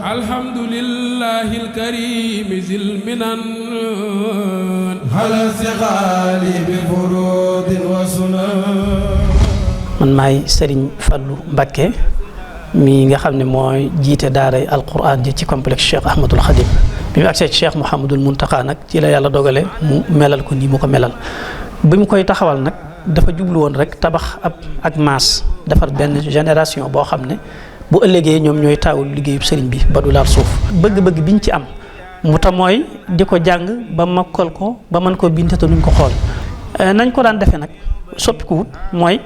alhamdulillahil karim zil minan ala siqali bi furudin wa sunan. man maay Serigne Fallou Mbacké mi nga xam ne mooy jiite daaray alquran ji ci complexe Cheikh Ahmadul Khadim bi mu agsee ci Cheikh Mouhamadul Mountakha nag ci la yàlla dogale mu melal ko nii mu ko melal bi mu koy taxawal nag dafa jublu woon rek tabax ak maas defar benn génération boo xam ne bu ëllëgee ñoom ñooy taawul liggéeyub sëriñ bi ba du laal suuf bëgg-bëgg biñ ci am mu ta mooy di ko jàng ba mokkal ko ba mën koo bind te nuñ ko xool nañ ko daan defee nag soppiku wut mooy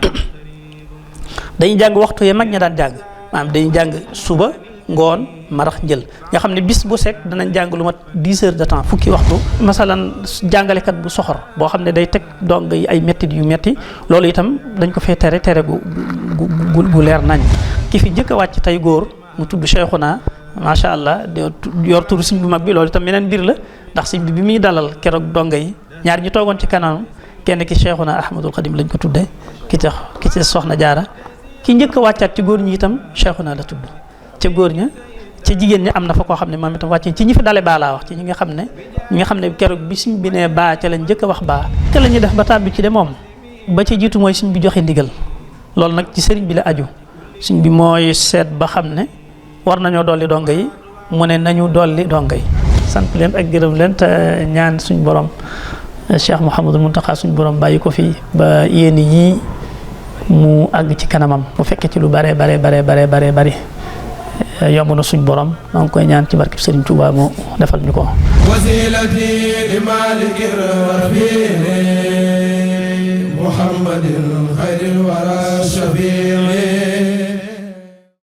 dañuy jàng waxtu ya mag ña daan jàng maanaam dañuy jàng suba ngoon marax njël nga xam ne bis bu sekk danañ jàng lu mat 10 heures de temps fukki waxtu masalan jàngalekat bu soxor boo xam ne day teg dong yi ay mettit yu metti loolu itam dañ ko fee tere gu leer nañ ki fi jëkk a wàcc tey góor mu tudd Cheikhouna macha allah yor turu sëñ bu mag bi loolu itam meneen mbir la ndax sëñ bi muy dalal keroog donga yi ñaar ñi toogoon ci kanam kenn ki Cheikhouna Ahmadul Khadim lañ ko tudde ki ci Soxna Jaara ki njëkk a wàccaat ci góor ñi itam Cheikhouna la tudd ca góor ña ca jigéen ñi am na fa koo xam ne moom itam wàcc ci ñi fi dale baa laa wax ci ñi nga xam ne keroog bi suñ bi nee baa ca lañ njëkk a wax baa ca la ñuy def ba tàbbi ci de moom ba ca jiitu mooy suñ bi joxe ndigal loolu nag ci sëriñ bi la aju suñ bi mooy seet ba xam ne war nañoo dolli donga yi mu ne nañu dolli donga yi sant leen ak gërëm leen te ñaan suñ borom Cheikh Mouhamadul Mountakha suñ borom bàyyi ko fii ba yéen yii mu àgg ci kanamam mu fekkee ci lu bare bari yomb na suñ borom maa ngi koy ñaan ci barkeb Serigne Touba mu defal ñu ko wasilati li maliki rafi'i muhammadin khairil wara shafi'i